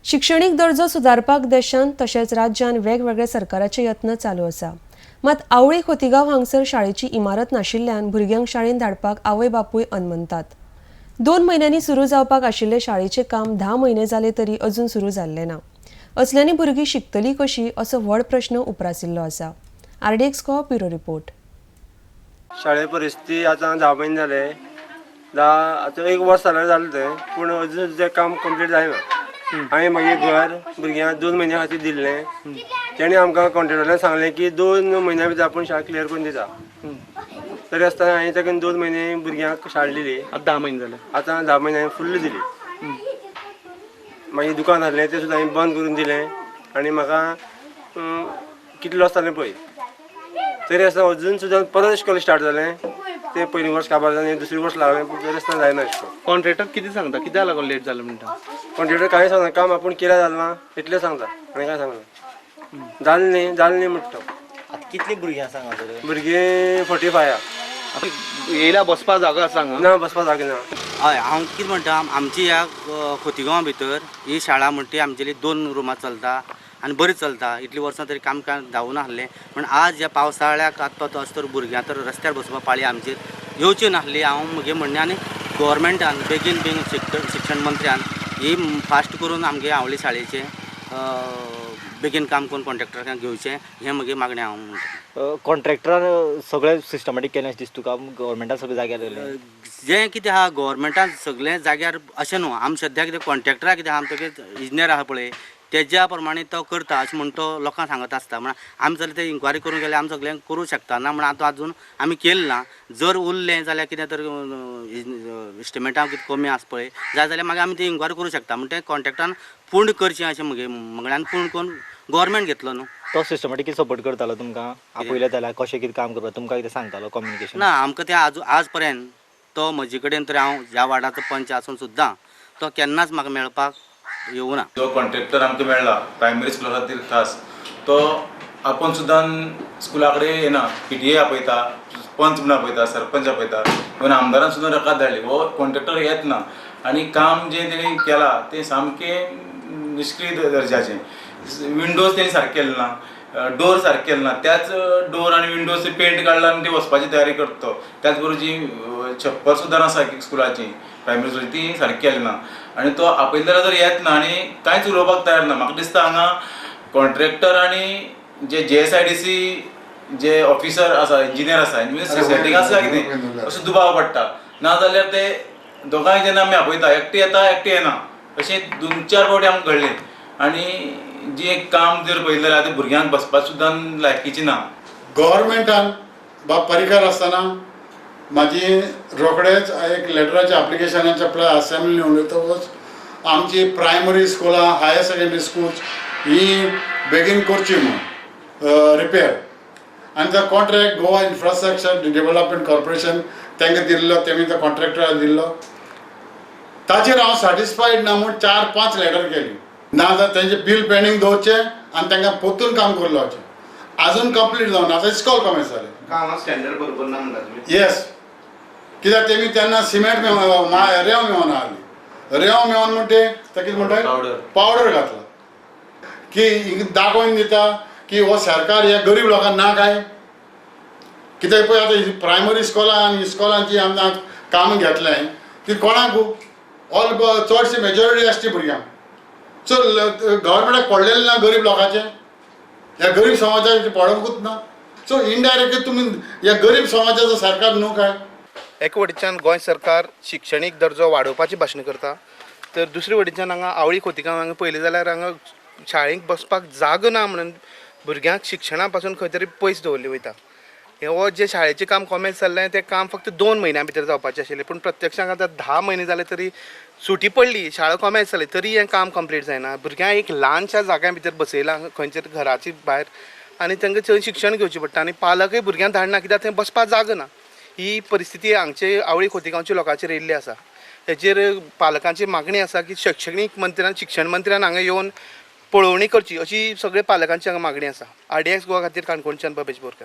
शिक्षणीक दर्जो सुदारपाक देशांत तशेंच राज्यांत वेगवेगळे सरकाराचे यत्न चालू आसा. मात आवळी खोतीगांव हांगसर शाळेची इमारत नाशिल्ल्यान भुरग्यांक शाळेंत धाडपाक आवय बापूय अनमनतात. 2 म्हयन्यांनी सुरू जावपाक आशिल्ले शाळेचें काम 10 म्हयने जाले तरी अजून सुरू जाल्लें ना. असल्यांनी भुरगीं शिकतलीं कशीं असो व्हड प्रश्न उप्रासिल्लो आसा. RDX Goa, bureau report. शाळे परिस्थिती आतां 10 म्हयने जाले, 10, आतां एक वर्स जाल्यार जालें तें, पूण अजून तें काम कंप्लीट जायना. हांवें मागीर घर भुरग्यांक 2 म्हयन्या खातीर दिल्लें. तेणें आमकां कॉन्ट्रेक्टरान सांगलें की 2 म्हयन्या भितर आपूण शाळा क्लियर करून दिता. तरी आसतना हांवें ताका 2 म्हयने भुरग्यांक शाळा दिली. आतां 10 म्हयने जाले. आतां 10 म्हयने हांवें फुल्ल दिली. मागीर दुकान आहलें, तें सुद्दां हांवें बंद करून दिलें आनी म्हाका कितलें लॉस जालें पळय. तरी आसतना अजून सुद्दां परत इश्कोल स्टार्ट जालें. तें पयलीं वर्स काबार जालें, दुसरें वर्स लागलें, पूण तरी आसतना जायना इश्कोल. कॉन्ट्रॅक्टर कितें सांगता, कित्याक लागून लेट जालें म्हणटा? कॉन्ट्रेक्टर कांय सांगना. काम आपूण केल्या जालें ना इतलें सांगता आनी कांय सांगना. जालें न्ही, जालें न्ही म्हणटा तो. आतां कितलीं भुरगीं आसा हांगासर? भुरगीं 45. आतां येयल्या बसपा जागो आसा हांगा? ना, बसपा जागो ना. हय, हांव कितें म्हणटा, आमची ह्या खोतीगांवा भितर ही शाळा म्हणटा ती आमगेली 2 रुमां चलता आनी बरी चलता. इतलीं वर्सां तरी काम काय जावूं नासलें, पूण आज ह्या पावसाळ्याक आतां तो अशें तर भुरग्यां तर रस्त्यार बसपा पाळी आमचेर येवची नासली. हांव म्हगें म्हणणें आनी गोवोरमेंटान बेगीन बेगीन शिक्षण मंत्र्यान ही फास्ट करून आमगे आवली शाळेचें बेगीन काम करून कॉन्ट्रेक्टराक घेवचें, हें म्हगे मागणें हांव म्हणटा. कॉन्ट्रॅक्टरान सगळें सिस्टमॅटीक केलें अशें दिसता तुका? गव्हर्मेंटान सगळें जाग्यार केलें? जें कितें आहा गव्हर्मेंटान सगळें जाग्यार अशें न्हू. आमी सद्याक कितें कॉन्ट्रॅक्टराक कितें आहा, आमचे इंजिनियर आहा पळय, तेज्या प्रमाणे तो करता अशें म्हण तो लोकांक सांगत आसता. म्हण आमी जाल्यार ते इन्क्वायरी करूंक गेल्यार आमी सगळें करूंक शकता ना म्हण आतां आजून आमी केलें ना. जर उरलें जाल्यार कितें तर इस्टिमेटां कितें कमी आसा पळय जाय जाल्यार मागीर आमी ती इन्क्वायरी करूंक शकता. म्हण तें कॉन्ट्रॅक्टरान पूर्ण करचें अशें म्हगे मागणें. पूर्ण करून गव्हर्मेंट घेतलो न्हू. तो सिस्टमॅटिकली सपोर्ट करतालो तुमकां? आपयलें जाल्यार कशें कितें काम करपाक तुमकां कितें सांगतालो, कम्युनिकेशन? ना, आमकां तें आज पर्यंत तो म्हजे कडेन तरी, हांव ह्या वार्डाचो पंच आसून सुद्दां तो केन्नाच म्हाका मेळपाक येवना. जो कॉन्ट्रॅक्टर आमकां मेळ्ळा प्रायमरी स्कुला खातीर खास, तो आपूण सुद्दां स्कुला कडेन येना. पीटीए आपयता, पंच म्हूण आपयता, सरपंच आपयता, इवन आमदारान सुद्दां रकाद धाडली. हो कॉन्ट्रॅक्टर येत ना आनी काम जें तेणी केलां तें सामकें निश्क्रीय दर्जाचें. विंडोज तेणी सारकें केलें ना, डोर सारकें केलें ना. त्याच डोर आनी विंडोज पेंट काडला आनी ती वचपाची तयारी करता तो. त्याच बरोबर जी छप्पर सुद्दां आसा स्कुलाची, प्रायमरी स्कुलाची, ती सारकी केली ना आनी तो आपयले जाल्यार तर येत ना आनी कांयच उलोवपाक तयार ना. म्हाका दिसता हांगा कॉन्ट्रॅक्टर आनी जे जीएसआयडीसी जे ऑफिसर आसा, इंजिनियर आसा, हेंचे सेटींग आसा कितें असो दुबाव पडटा. ना जाल्यार ते दोगांय जेन्ना आमी आपयता, एकटे येता, एकटे येना, अशें दोन चार फावटी आमकां घडलें. आनी जी एक काम जर पळयलें जाल्यार आतां भुरग्यांक बसपाक सुद्दां लायकीचें ना. गव्हर्मेंटान बाब पर्रीकार आसतना म्हाजी रोखडेच एक लेटराच्या एप्लिकेशनाच्या प्लस असेंब्ली उलयतकूच आमची प्रायमरी स्कुलां, हायर सेकेंडरी स्कूल्स ही बेगीन करची म्हूण रिपेर आनी तो contract Goa infrastructure development corporation तांकां दिल्लो, तेमी तो कॉन्ट्रॅक्टराक दिल्लो. ताचेर हांव सॅटिस्फायड ना म्हूण चार पांच लेटर केली. ना जाल्यार तेंचें बील पेंडींग दवरचें आनी तांकां परतून काम करूं लावचें. आजून कंप्लीट जावना. आतां इस्कॉल कमेंस जालें. कामां स्टँडर्ड बरोबर ना म्हणटा तुमी? येस, कित्याक तेमी तेन्ना सिमेंट रेंव मेळना आहली. रेंव मेळोन म्हणटे ते कितें म्हणटा? पावडर. पावडर घातला की हिंगा दाखोवन दिता की हो सरकार हे गरीब लोकांक ना काय कित्याक. पळय आतां प्रायमरी इस्कॉलां आनी इस्कॉलांची आमकां काम घेतलें ती कोणाक ऑल चडशी मेजॉरिटी आसची भुरग्यांक. चड गव्हर्मेंटाक पडलेलें ना गरीब लोकांचें. ह्या गरीब समाजाचें पडोंकूच ना. सो इनडायरेक्टली तुमी ह्या गरीब समाजाचो सरकार न्हू काय? एके वटेच्यान गोंय सरकार शिक्षणीक दर्जो वाडोवपाची भाशणां करता, तर दुसरे वटेच्यान हांगा आवळी खोतीगांव हांगा पळयलें जाल्यार हांगा शाळेक बसपाक जागो ना म्हणून भुरग्यांक शिक्षणा पासून खंय तरी पयस दवरले वयता. हें हो जें शाळेचें काम कॉमेन्स जाल्लें, तें काम फक्त 2 म्हयन्यां भितर जावपाचें आशिल्लें, पूण प्रत्यक्षांत आतां 10 म्हयने जाले तरी सुटी पडली, शाळा कॉमेन्स जाली तरी हें काम कंप्लीट जायना. भुरग्यांक एक ल्हानशा जाग्या भितर बसयलां खंयच्या तरी घराची भायर आनी तांकां थंय शिक्षण घेवचें पडटा आनी पालकय भुरग्यांक धाडना कित्याक थंय बसपाक जागो ना. ही परिस्थिती हांगचे आवळी खोतीगांवच्या लोकांचेर येयल्ली आसा. हेचेर पालकांची मागणी आसा की शिक्षणीक मंत्र्यान, शिक्षण मंत्र्यान हांगा येवन पळोवणी करची, अशी सगळे पालकांची हांगा मागणी आसा. आरडीएक्स गोवा खातीर काणकोणच्यान बबेश बोरकर.